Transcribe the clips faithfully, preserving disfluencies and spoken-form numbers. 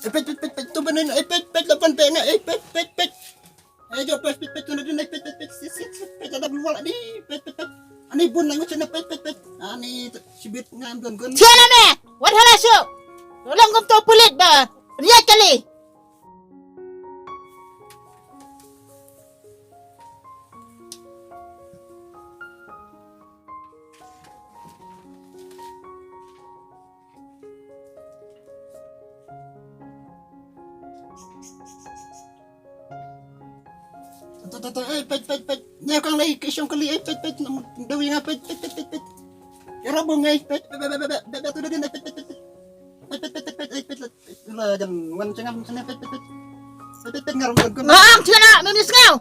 Eh, peit, peit, peit, peit, tu ban, eh, peit, peit, la ban peit, eh, peit, peit, peit. Eh, jo, peit, peit, peit, tu na din, eh, peit, peit, peit, sit, sit, sit, peit, la ban wal di, peit, peit, peit. Ani bun na ngut sene, peit, peit, peit. Ani, shibit ngam don gun. Tiana me, wat hala shu. Tolong kum tu pulit ba. Riat kali. To, to, to, eh, peit, peit, peit. Nia kang lei, ki shong kali, eh, peit, peit. Nam, dawi nga, peit, peit, peit, peit, peit. Ïa rabung, eh, peit, peit, peit, tu da din, eh, peit, peit, peit, peit. Peit, peit, peit, peit, eh, peit, peit. La jan wan chengam sene, peit, peit, peit. Peit, peit, peit, ngar wan gun. Nga ang tiana, mem ni sngew.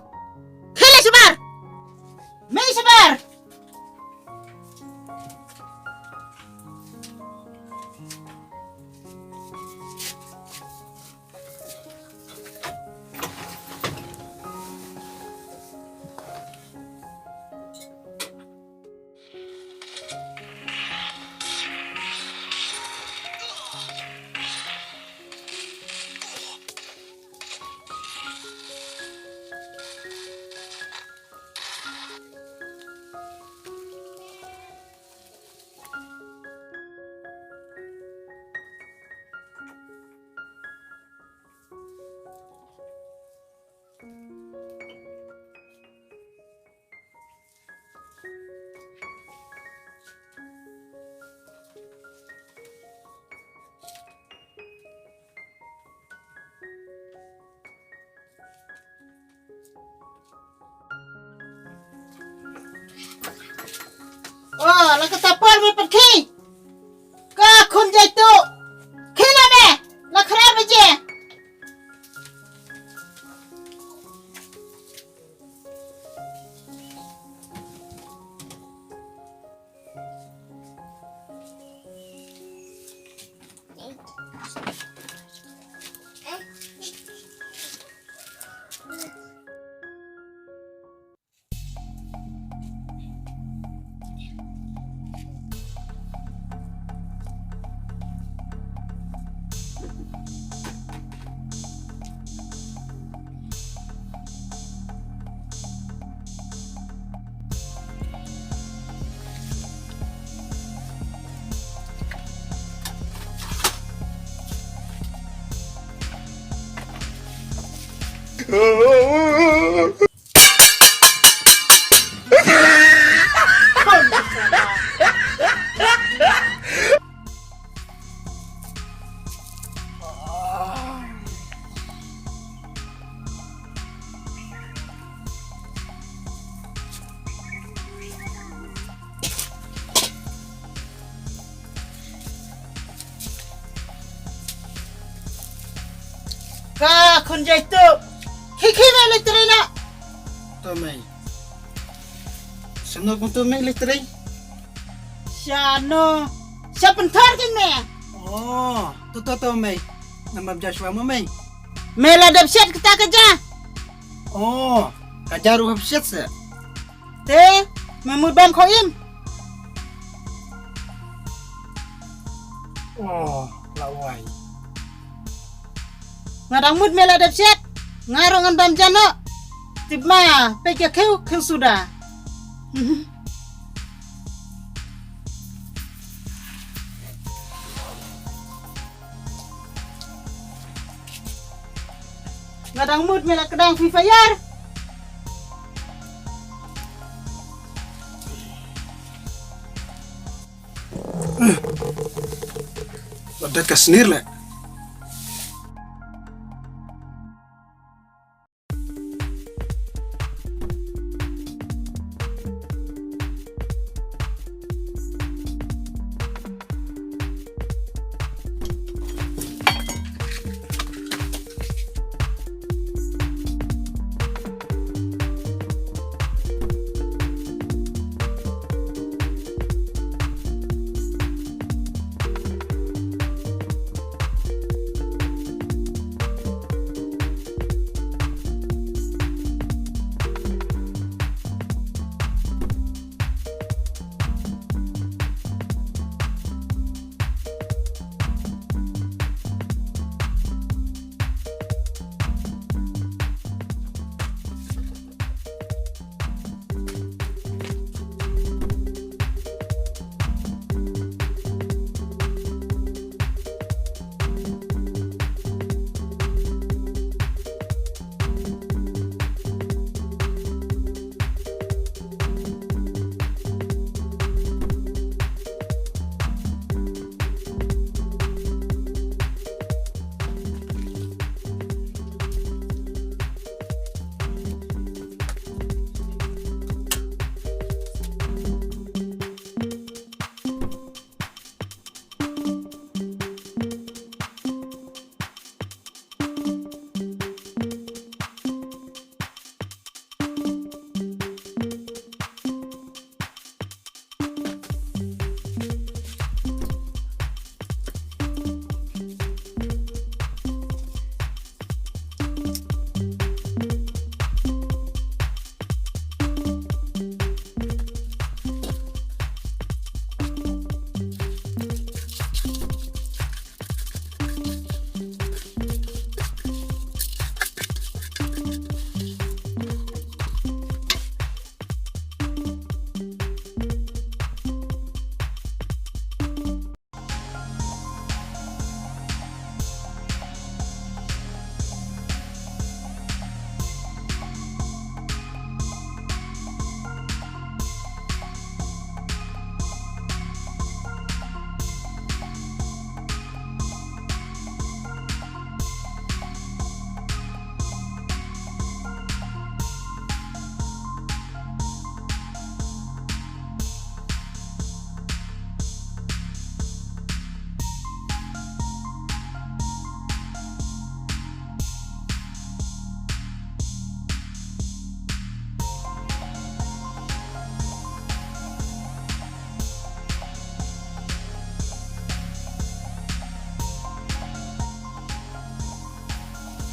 Khele sabar. Mei sabar. Oh, la kata por me pat khie. Ka khun jaitu. Khie na me. La khra baje. Ka khun jaitu. Khie khie me lei trei na. To mei. Shano kumtu mei lei trei? Shano? Sha pynthor kin me. Oh, to to to mei. Namar bam ja shuwa mo mei. Me la dep shet kata ka ja. Oh, ka ja ruh hap shet se. Te, me mut bam kho im. Oh, la wai. Nga dang mut me la dep shet. Nga ruh ngan bam ja noh. Tip ma, peit ka khiew, khiew suda. Nga dang mut me la kdang Free Fire. Wat dat ka snir le.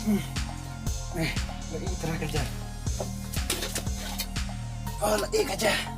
Eh, la i tara ka ja. Oh, la i ka ja.